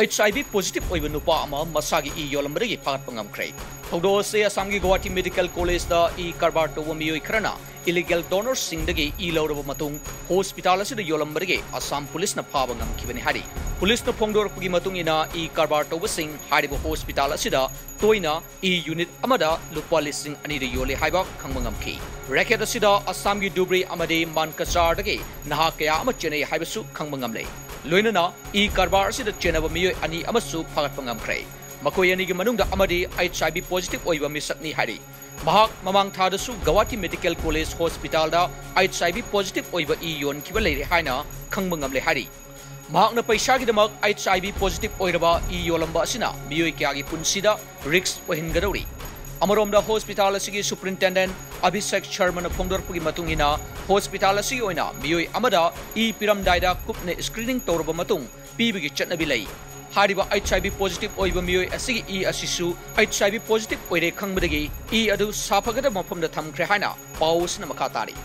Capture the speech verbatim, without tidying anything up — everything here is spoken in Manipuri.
ꯑꯩꯆ ꯑꯥꯏ ꯚꯤ ꯄꯣꯖꯤꯇꯤꯚ ꯑꯣꯏꯕ ꯅꯨꯄꯥ ꯑꯃ ꯃꯁꯥꯒꯤ ꯏ ꯌꯣꯜꯂꯝꯕꯗꯒꯤ ꯐꯥꯒꯠꯄ ꯉꯝꯈ꯭ꯔꯦ꯫ ꯊꯧꯗꯣꯛ ꯑꯁꯤ ꯑꯁꯥꯝꯒꯤ ꯒꯨꯋꯥꯍꯥꯇꯤ ꯃꯦꯗꯤꯀꯦꯜ ꯀꯣꯂꯦꯖꯇ ꯏ ꯀꯔꯕꯥꯔ ꯇꯧꯕ ꯃꯤꯑꯣꯏ ꯈꯔꯅ ꯏꯂꯤꯒꯦꯜ ꯗꯣꯅꯔꯁꯤꯡꯗꯒꯤ ꯏ ꯂꯧꯔꯕ ꯃꯇꯨꯡ ꯍꯣꯁꯄꯤꯇꯥꯜ ꯑꯁꯤꯗ ꯌꯣꯜꯂꯝꯕꯗꯒꯤ ꯑꯁꯥꯝ ꯄꯨꯂꯤꯁꯅ ꯐꯥꯕ ꯉꯝꯈꯤꯕꯅꯤ ꯍꯥꯏꯔꯤ꯫ ꯄꯨꯂꯤꯁꯅ ꯐꯣꯡꯗꯣꯔꯛꯄꯒꯤ ꯃꯇꯨꯡ ꯏꯟꯅ, ꯏ ꯀꯔꯕꯥꯔ ꯇꯧꯕꯁꯤꯡ ꯍꯥꯏꯔꯤꯕ ꯍꯣꯁꯄꯤꯇꯥꯜ ꯑꯁꯤꯗ ꯇꯣꯏꯅ ꯏ ꯌꯨꯅꯤꯠ ꯑꯃꯗ ꯂꯨꯄꯥ ꯂꯤꯁꯤꯡ ꯑꯅꯤꯗ ꯌꯣꯜꯂꯤ ꯍꯥꯏꯕ ꯈꯪꯕ ꯉꯝꯈꯤ꯫ ꯔꯦꯀꯦꯠ ꯑꯁꯤꯗ ꯑꯁꯥꯝꯒꯤ ꯙꯨꯕ꯭ꯔꯤ ꯑꯃꯗꯤ ꯃꯟꯀꯆꯥꯔꯗꯒꯤ ꯅꯍꯥ ꯀꯌꯥ ꯑꯃ ꯆꯦꯟꯅꯩ ꯍꯥꯏꯕꯁꯨ ꯈꯪꯕ ꯉꯝꯂꯦ꯫ ꯂꯣꯏꯅꯅ ꯏ ꯀꯔꯕꯥꯔ ꯑꯁꯤꯗ ꯆꯦꯟꯅꯕ ꯃꯤꯑꯣꯏ ꯑꯅꯤ ꯑꯃꯁꯨ ꯐꯥꯒꯠꯄ ꯉꯝꯈ꯭ꯔꯦ꯫ ꯃꯈꯣꯏ ꯑꯅꯤꯒꯤ ꯃꯅꯨꯡꯗ ꯑꯃꯗꯤ ꯑꯩꯆ ꯑꯥꯏ ꯚꯤ ꯄꯣꯖꯤꯇꯤꯚ ꯑꯣꯏꯕ ꯃꯤꯁꯛꯅꯤ ꯍꯥꯏꯔꯤ꯫ ꯃꯍꯥꯛ ꯃꯃꯥꯡ ꯊꯥꯗꯁꯨ ꯒꯧꯍꯥꯇꯤ ꯃꯦꯗꯤꯀꯦꯜ ꯀꯣꯂꯦꯖ ꯍꯣꯁꯄꯤꯇꯥꯜꯗ ꯑꯩꯆ ꯑꯥꯏ ꯚꯤ ꯄꯣꯖꯤꯇꯤꯚ ꯑꯣꯏꯕ ꯏ ꯌꯣꯟꯈꯤꯕ ꯂꯩꯔꯦ ꯍꯥꯏꯅ ꯈꯪꯕ ꯉꯝꯂꯦ ꯍꯥꯏꯔꯤ꯫ ꯃꯍꯥꯛꯅ ꯄꯩꯁꯥꯒꯤꯗꯃꯛ ꯑꯩꯆ ꯑꯥꯏ ꯚꯤ ꯄꯣꯖꯤꯇꯤꯚ ꯑꯣꯏꯔꯕ ꯏ ꯌꯣꯜꯂꯝꯕ ꯑꯁꯤꯅ ꯃꯤꯑꯣꯏ ꯀꯌꯥꯒꯤ ꯄꯨꯟꯁꯤꯗ ꯔꯤꯁꯛ ꯑꯣꯏꯍꯟꯒꯗꯧꯔꯤ꯫ ꯑꯃꯔꯣꯝꯗ ꯍꯣꯁꯄꯤꯇꯥꯜ ꯑꯁꯤꯒꯤ ꯁꯨꯄꯔꯤꯟꯇꯦꯟꯗꯦꯟꯠ ꯑꯚꯤꯁꯦꯛ ꯁꯔꯃꯅ ꯐꯣꯡꯗꯣꯔꯛꯄꯒꯤ ꯃꯇꯨꯡ ꯏꯟꯅ, ꯍꯣꯁꯄꯤꯇꯥꯜ ꯑꯁꯤꯒꯤ ꯑꯣꯏꯅ ꯃꯤꯑꯣꯏ ꯑꯃꯗ ꯏ ꯄꯤꯔꯝꯗꯥꯏꯗ ꯀꯨꯞꯅ ꯁ꯭ꯀ꯭ꯔꯤꯅꯤꯡ ꯇꯧꯔꯕ ꯃꯇꯨꯡ ꯄꯤꯕꯒꯤ ꯆꯠꯅꯕꯤ ꯂꯩ꯫ ꯍꯥꯏꯔꯤꯕ ꯑꯩꯆ ꯑꯥꯏ ꯚꯤ ꯄꯣꯖꯤꯇꯤꯚ ꯑꯣꯏꯕ ꯃꯤꯑꯣꯏ ꯑꯁꯤꯒꯤ ꯏ ꯑꯁꯤꯁꯨ ꯑꯩꯆ ꯑꯥꯏ ꯚꯤ ꯄꯣꯖꯤꯇꯤꯚ ꯑꯣꯏꯔꯦ ꯈꯪꯕꯗꯒꯤ ꯏ ꯑꯗꯨ ꯁꯥꯐꯒꯗꯕ ꯃꯐꯝꯗ ꯊꯝꯈ꯭ꯔꯦ ꯍꯥꯏꯅ ꯄꯥꯎ ꯑꯁꯤꯅ ꯃꯈꯥ ꯇꯥꯔꯤ꯫